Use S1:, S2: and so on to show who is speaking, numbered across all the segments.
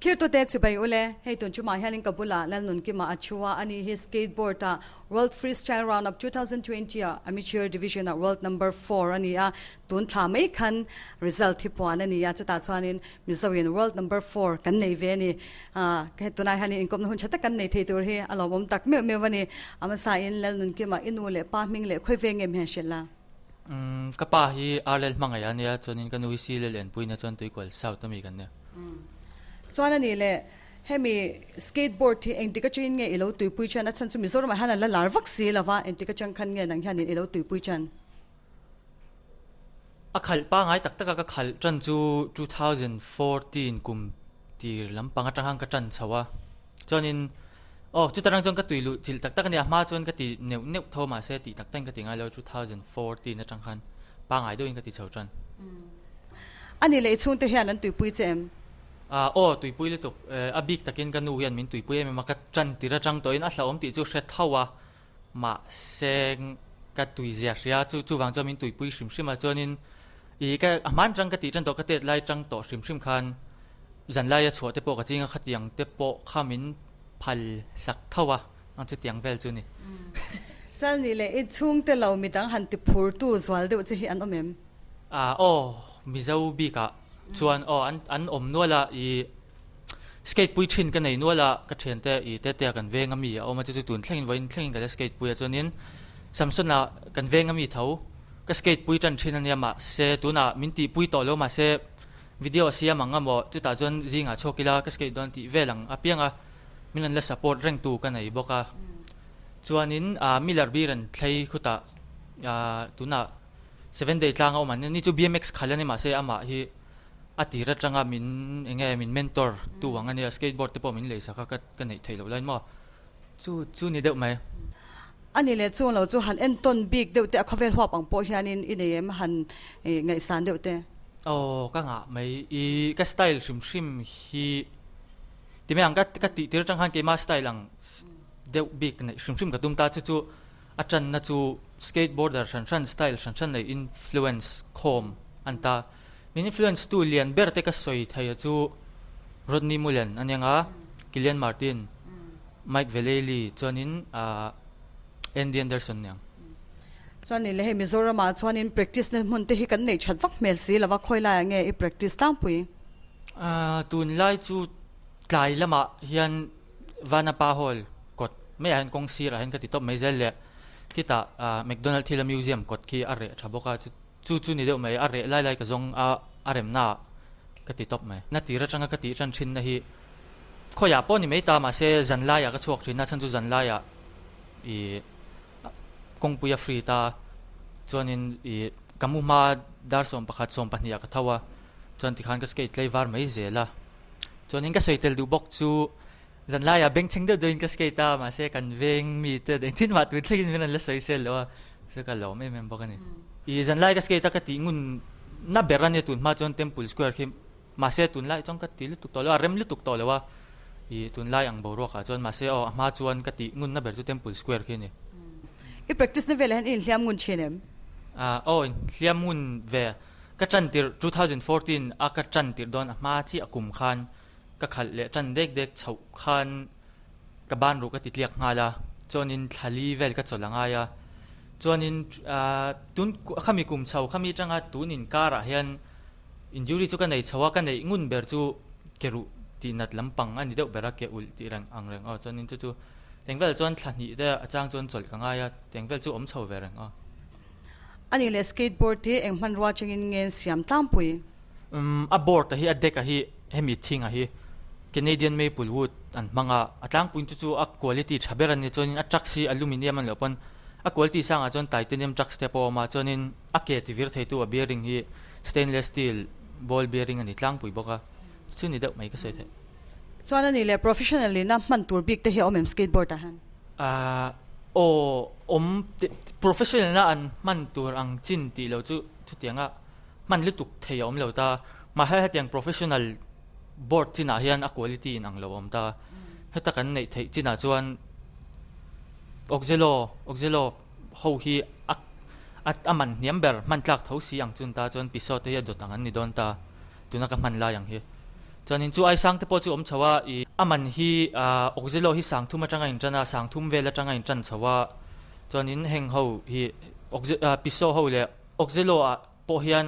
S1: Thirtute chibai ule, hei tun chumah hianin ka bulah Lalnunkima a thu a, ani hi skateboard ah World Freestyle Roundup 2020 ah Amateur Division ah World Number Four a ni a, tun thla mai khan result hi puan a ni a, chutah chuanin Mizoin World Number Four kan nei ve a ni. Hei tunah hianin inkawmna hun tha tak kan nei thei tur hi a lawmawm tak meuh meuh a ni. A hmasain Lalnunkima i nu leh pa hming leh khawi ve nge hmel hrilh la?
S2: Ka pa hi Arlel hmangaih a nia, chuanin ka nu hi Silel enpuina chuan Tuikual South ami kan nia.
S1: Chuan a nih leh, hemi skateboard hi engtik atangin nge i lo tuipui chan? A chhan chu Mizoramah hian a la lar vak si lo va, engtik atang khan nge nang hianin i lo tuipui chan?
S2: A khalh pangai tak taka ka khalh tan chu 2014 kum tir lampang atang khan ka tan chho a, chuanin aw chuta rang chuan ka tui luh chilh tak tak a nia, a hma chuan ka ti neuh neuh tho mahse tih tak takin ka ti ngai lo, 2014 atang khan pangai deuhin ka ti chho tan.
S1: A ni leh i chhungte hian an tuipui che em?
S2: Ah aw tuipui lutuk, a bik takin ka nu hian min tuipui em em a, ka tan tir atang tawhin a hlauhawm tih chu hre tho a, mahse ka tui zia hria chu chuvang chuan min tuipui hrim hrim a, chuanin ih ka a hman tang ka tih tan tawh ka tet lai tang tawh hrim hrim khan zan laia chhuah te pawh ka ching a, khatiang te pawh kha min phal sak tho a, ang chutiang vel chu ni.
S1: Chuan nih leh i chhungte lo midang han ti phur tu zual deuh che hi an awm em?
S2: Ah aw Mizo bikah chuan aw an an awm nual a ih skate pui thin ka nei nual a ka thiante ih tete a kan veng ami a awm a chu chu tun thlengin vawiin thlengin ka la skate pui a chuanin Samson ah kan veng ami tho ka skate pui tan thin ania mahse tunah min tih pui tawh lo mahse video a siam ang amaw chutah chuan zingah chhuak ila ka skate dawn tih vel ang apiang a min an la support reng tu ka nei bawk a chuanin ah Miller bir an thlei khutah ah tunah Seven day tlang a awm an ni chu BMX khal a ni mahse amah hi a tir atanga min eng nge min mentor tu ang a nia skateboard te pawh min lei sak a ka ka neih theih loh lai maw chu chu ni deuh mai.
S1: A ni leh chung lo chu han entawn bik deuh te a khawvel huap ang pawh hianin i nei em han ngaihsan deuh te.
S2: Aw ka ngah mai i ka style hrim hrim hi ti mai ang ka ka tih tir atang khan keimah style ang deuh bik neih hrim hrim ka tum ta chu chu A tanna chu skateboarder hran hran style hran hran nei influence khawm an ta. Min influence tu lian ber te ka sawi thei a chu Rodney Mullen a nia nga, Kilian Martin, Mike Vallely chuanin Andy Anderson nia.
S1: Chuan ni le hei Mizoram ah chuanin practice na hmun te hi kan neih that vak hmel si lova khawi laiah nge i practice tlangpui?
S2: Tunlai chu tlai lamah hian Vanapa Hall kawt maiah hian kawng sirah hian ka ti tawp mai zel leh khitah ah McDonald thila museum kawt khi a reh tha bawk a chu chu ni deuh mai a reh lai lai ka zawng a a remna ah ka ti tawp mai. Na tir atanga ka tih tan thin na hi khawiah pawh ni mai ta mahse zan laiah ka chhuak thin a chhan chu zan laiah ih kawngpui a free ta chuanin ih ka mu hma dar 11 12 ah ka tho a chuan tikhan ka skate tlei var mai zel a. Chuanin ka sawi tel duh bawk chu zanlaiah bengchheng deuh deuhin ka skate a, mahse kan veng mite engtin mah tun thlengin min rawn la sawi sel lo a, chu ka lawm em em bawk a ni. I zanlai ka skate a ka tih ngun na ber a nia tun hma chuan Temple Square khi mahse tunlai chuan ka ti lutuk tawh lo a, rem lutuk tawh lo a, i tunlai ang boruakah chuan mahse aw a hma chuan ka tih ngun na ber chu Temple Square khi a ni.
S1: I practice na velah hian i inhliam ngun thin em?
S2: Aw inhliam ngun ve. Ka ṭan tirh 2014 a ka ṭan tirh dawn a hma chiah kum khan ka khalh leh ṭan dek dek chhoh khan ka ban ruh ka ti tliak nghal a, chuanin thlali vel ka chawlh a ngai a, chuanin tun khami kum chho khami atanga tun inkarah hian injury chu ka nei chho a, ka neih ngun ber chu ke ruh tih nat lampang a ni deuh ber a, ke ulh tih reng ang reng aw, chuanin chu chu teng vel chuan thla hnih te a chang chuan chawlh ka ngai a, teng vel chu awm chho ve reng aw.
S1: A nih leh skateboard hi eng hmanrua chengin nge an siam tlangpui?
S2: Umm a board a hi a deck a hi hemi thing a hi Canadian maple wood an hmang a, a tlangpuiin chu chu a quality tha ber a ni chuanin a trucks hi aluminium a ni loh pawn a quality sangah chuan titanium trucks te pawh a awm a chuanin a ke ti vir theitu a bearing hi stainless steel ball bearing a ni tlangpui bawk a chu ni deuh mai ka sawi theih.
S1: Chuan a nih leh professional in a hman tur bik te hi a awm em skateboard ah hian?
S2: Ahh aw awm professional na an hman tur ang chin tih loh chu chutianga hman lutuk thei a awm lo ta. Mahse hetiang professional board chinah hian a quality in ang lo a awm ta. Heta kan neih theih chinah chuan Oxelo Oxelo ho hi a a man hniam ber hman tlak tho si ang chun ta chuan Piso te hi a dawt ang an ni dawn ta tuna ka hman lai ang hi. Chuanin chu ai sang te pawh chu awm chho a, i a man hi Oxelo hi sangthum atanga intan a, sangthum vel atanga intan chho a, chuanin heng ho hi Piso ho leh Oxelo ah pawh hian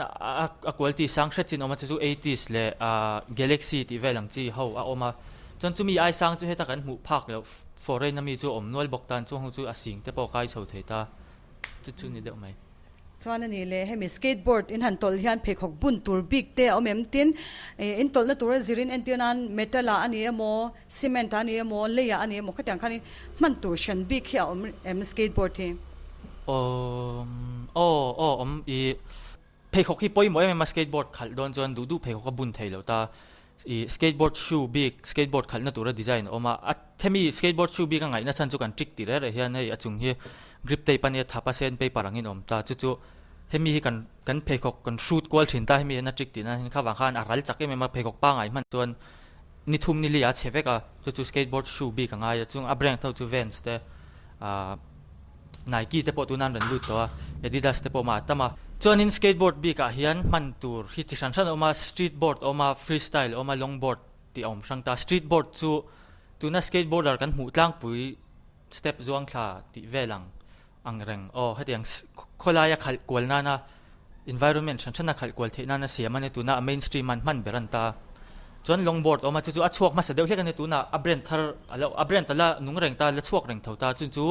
S2: a quality sang hret chin awm a, chu chu eighties leh Galaxy tih vel ang chi ho a awm a, chuan chumi ai sang chu heta kan hmuh phak loh foreign ami chu a awm nual bawk tan chuang ho chu a sing te pawh a kai chho thei ta, chu chu ni deuh mai.
S1: Chuan a nih leh hemi skateboard in han tawlh hian pheikhawk bun tur bik te a awm em tin in tawlhna tura zirin entir nan metal ah a ni emaw cement ah a ni emaw lei ah a ni emaw khatiang khanin hman tur hran bik hi a awm em skateboard hi?
S2: Awm aw aw awm i pheikhawk hi pawimawh em em a skateboard khalh dawn chuan duh duh pheikhawk a bun thei lo ta i skateboard shoe bik skateboard khalhna tura design a awm a a hemi skateboard shoe bik a ngaihna chhan chu kan trick tih reh reh hian hei a chung hi grip tape a nia thap a sen paper angin a awm ta chu chu hemi hi kan kan pheikhawk kan hrut kual thin ta hemi hian a trick tih nan hian kha vang khan a ral chak em em a pheikhawk pangai hman chuan ni thum ni li a chhe vek a chu chu skateboard shoe bik a ngai a chung a brand ho chu Vans te ah Nike te pawh tuna an rawn lut tawh a, Adidas te pawh mah a tam a. Chuanin skateboard bikah hian hman tur hi chi hran hran a awm a, street board a awm a, freestyle a awm a, long board tih a awm hrang ta. Street board chu tuna skateboarder kan hmuh tlangpui step zuang thla tih vel ang ang reng aw hetiang khawlaia khalh kual nana environment hran hrana khalh kual theih nana siam a nia tuna a mainstream an hman ber an ta. Chuan long board a awm a chu chu a chhuak hmasa deuh hlek a nia tuna a brand thar a lo a brand a la nung reng ta la chhuak reng tho ta chun chu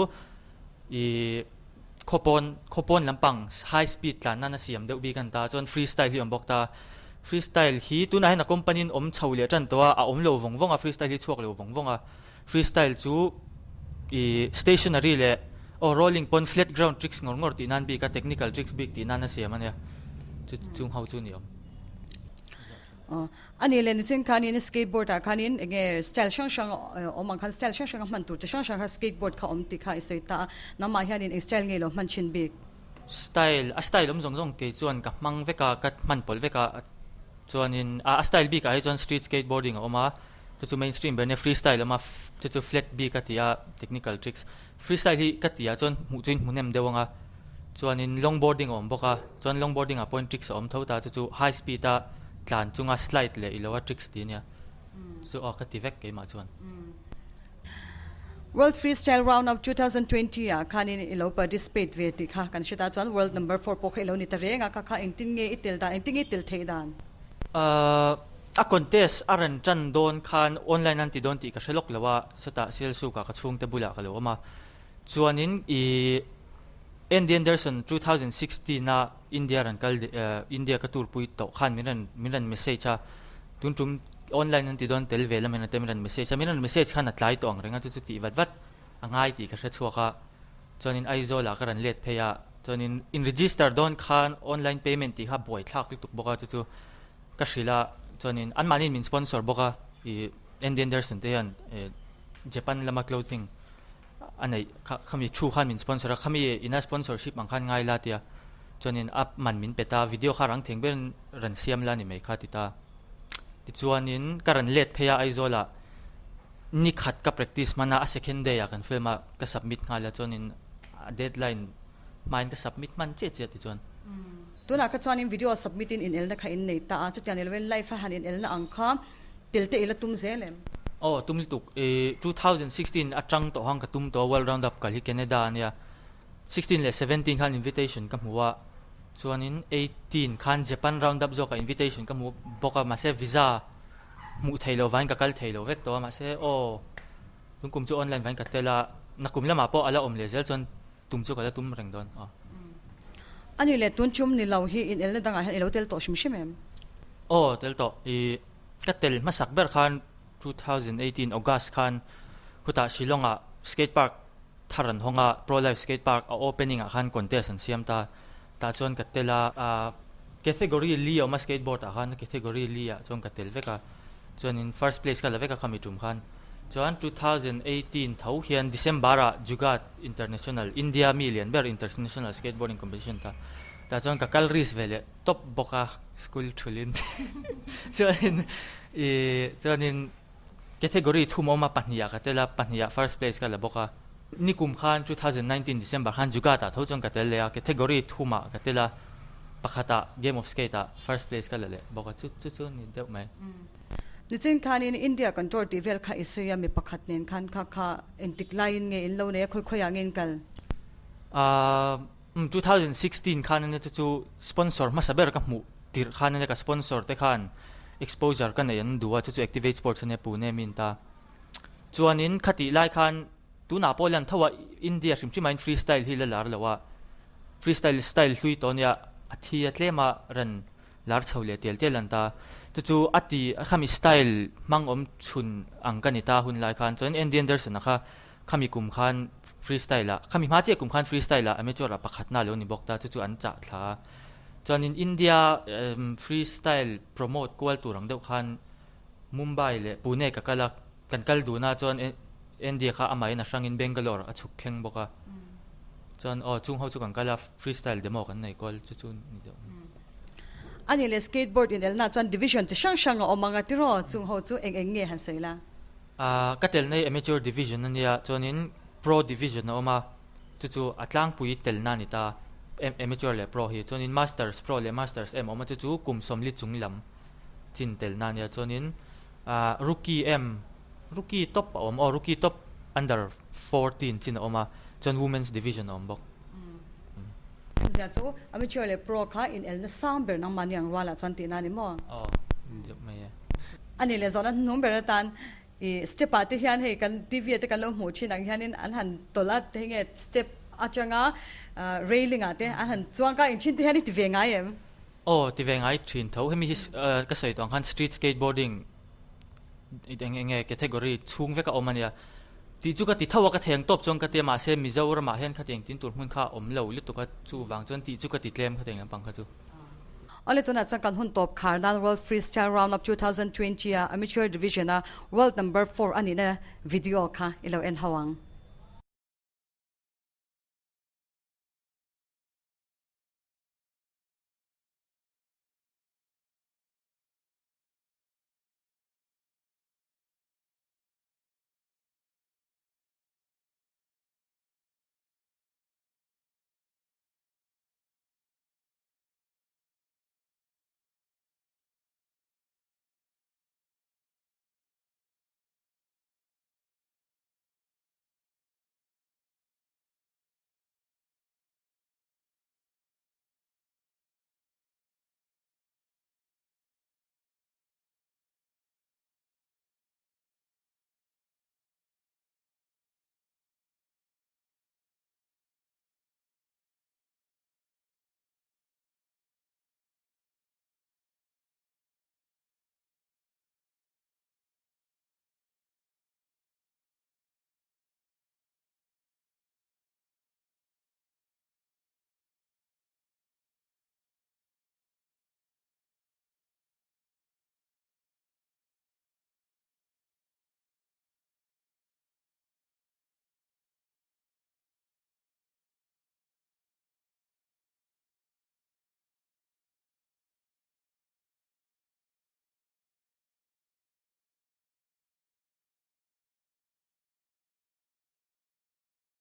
S2: ih khawpawn khawpawn lampang high speed tlan nana siam deuh bik an ta chuan freestyle hi a awm bawk ta. Freestyle hi tunah hian a company in awm chho leh tan tawh a a awm lo vawng vawng a freestyle hi chhuak lo vawng vawng a. Freestyle chu ih stationary leh aw rolling pawn flat ground tricks ngawr ngawr tih nan bik a technical tricks bik tih nan a siam a nia chu chung ho chu ni awm.
S1: Aw a nih leh nichin khanin skateboard ah khanin eng nge style hrang hrang awm ang khan style hrang hrang a hman tur chi hrang hrang kha skateboard kha awm tih kha i sawi ta a nangmah hianin eng style nge lo hman thin bik?
S2: Style a style awm zawng zawng kei chuan ka hmang vek a ka hman pawlh vek a chuanin a style bikah hi chuan street skateboarding a awm a. Chu chu mainstream ber nia freestyle awm a chu chu flat bik a ti a technical tricks freestyle hi ka tih ah chuan hmuh chu in hmu hnem deuh ang a chuanin long boarding a awm bawk a chuan long boarding ah pawhin tricks a awm tho ta chu chu high speed a tlan chunga slide leh ilo a tricks tih ania chu aw ka ti vek keimah chuan.
S1: World Freestyle Round of 2020 ah khanin ilo participate ve tih kha kan hre ta chuan world number four pawh kha ilo ni ta reng a kha kha engtin nge i tel dan engtin nge i tel theih dan?
S2: Ahh. A contest a rawn tan dawn khan online an ti dawn tih ka hre lawk lo a, chutah Sialsukah ka chhungte bulah ka lo awm a. Chuanin i Andy Anderson 2016 a India rawn kal India ka tour pui tawh khan min rawn min rawn message a, tun tum online an ti dawn tel ve lam in ate min rawn message a, min rawn message khan a tlai tawh ang reng a chu chu tih vat vat a ngai tih ka hre chhuak a. Chuanin Aizawl ah ka rawn let phei a, chuanin in register dawn khan online payment tih kha buaithlak lutuk bawk a chu chu Ka hrilh a, chuanin anmahniin min sponsor bawk a, ih Andy Anderson te hian eh Japan lama clothing a neih kha khami thu khan min sponsor a, khami ina sponsorship ang khan ngai la tia, chuanin a man min pe ta, video kha rang theng berin rawn siam la ni mai kha ti ta. Tichuanin ka rawn let phei a Aizawl ah ni khat ka practice hman a, a second day ah kan film a, ka submit nghal a, chuanin a deadline hmain ka submit hman chiah chiah tichuan.
S1: Tunah kha chuanin video submit in inelna kha in nei ta a, chutiang ni lovin live a han inelna ang kha tel te ila tum zel em?
S2: Aw, tum lutuk. I 2016 atang tawh khan ka tum tawh a, World Round Up kal hi Canada a nia. 16 leh 17 khan invitation ka hmu a, chuanin 18 khan Japan Round Up zawkah invitation ka hmu bawk a, mahse visa hmuh theih loh vangin ka kal thei lo vek tawh a, mahse aw tunkum chu online vangin ka tel a, nakum lamah pawh a la awm leh zel chuan Tum chu ka la tum reng dawn aw.
S1: A nih leh tun chum ni lo hi inelna dangah hian i lo tel tawh hrim hrim em?
S2: Aw, tel tawh. I ka tel hmasak ber khan 2018 August khan khutah Shillong ah skate park thar an hawng a, Pro Life Skate Park a opening ah khan contest an siam ta. Tah chuan ka tel a, ah category li a awm a skateboard ah khan category li ah chuan ka tel vek a. Chuanin first place ka la vek a khami tum khan. Chuan 2018 tho hian December ah Jugaad International, India mi lian ber international skateboarding competition ta tah chuan ka kal risk ve leh tawp bawk a school thulin. Chuanin ih chuanin category thum a awm a pahnih ah ka tel a, pahnih ah first place ka la bawk a. Nikum khan 2019 December khan Jugaad ah tho chuan ka tel leh a, category thum ah ka tel a, pakhat ah game of skate ah first place ka la leh bawk a, chu chu chu ni deuh mai.
S1: Nichin khanin India kan tour tih vel kha i sawi a, mi pakhat nen khan kha kha engtik laiin nge in lo nei a, khawi khawiah nge in kal?
S2: Ahh 2016 khan ania chu chu sponsor hmasa ber ka hmuh tirh khan ania ka sponsor te khan exposure ka nei an duh a, chu chu Activate Sports ania Pune mi an ta. Chuanin khatih lai khan tunah pawh hian tho a India hrim hrim aiin freestyle hi la lar lo a, freestyle style hlui tawh ania a thi a tlem a ran lar chho leh tial tial an ta. Chu chu a ti khami style hmang awm chhun ang ka ni ta hun lai khan chuan Andy Anderson a kha khami kum khan freestyle ah khami hma chiah kum khan freestyle ah amateur ah pakhatna a lo ni bawk ta chu chu an chah thla a. Chuanin India freestyle promote kual tur ang deuh khan Mumbai leh Pune ka kal a, kan kal dun a chuan India kha amahin a hrangin Bangalore a chhuk thleng bawk a. Chuan aw chung ho chu kan kal a freestyle demo kan nei kual chu chu ni deuh.
S1: A nih leh skateboard inelna chuan division chi hrang hrang a awm ang a tiraw chung ho chu eng eng nge han sawi la?
S2: Ka telna hi amateur division a nia chuanin pro division a awm a chu chu a tlangpui telna a ni ta amateur leh pro hi chuanin masters pro leh masters em a awm a chu chu kum sawmli chung lam chin telna a nia chuanin rookie em rookie top a awm aw rookie top under 14 chin a awm a chuan women's division a awm bawk.
S1: Zia chu amateur leh pro kha in elna sang ber nangmahni ang rualah chuan tihna a ni maw?
S2: Aw deuh mai e.
S1: A nih leh zawhna hnung ber atan i step ah te hian hei kan TV ah te kan lo hmuh thin ang hianin an han tawlh a te nge step atanga railing ah te an han chuang ka in thin te hian i ti ve ngai em?
S2: Aw ti ve ngai thin tho hemi hi ka sawi tawh ang khan street skateboarding eng eng nge category chhung vek a awm a nia tih chu ka ti tho a ka theng tawp chuan ka tia mahse Mizoramah hian khatiang tin tur hmun kha a awm lo lutuk a chuvang chuan tih chu ka ti tlem khatiang lampang kha chu.
S1: Awle tunah chuan kan hun tawp khar nan World Freestyle Round Up 2020 a Amateur Division a World Number Four a nihna video kha i lo en ho ang.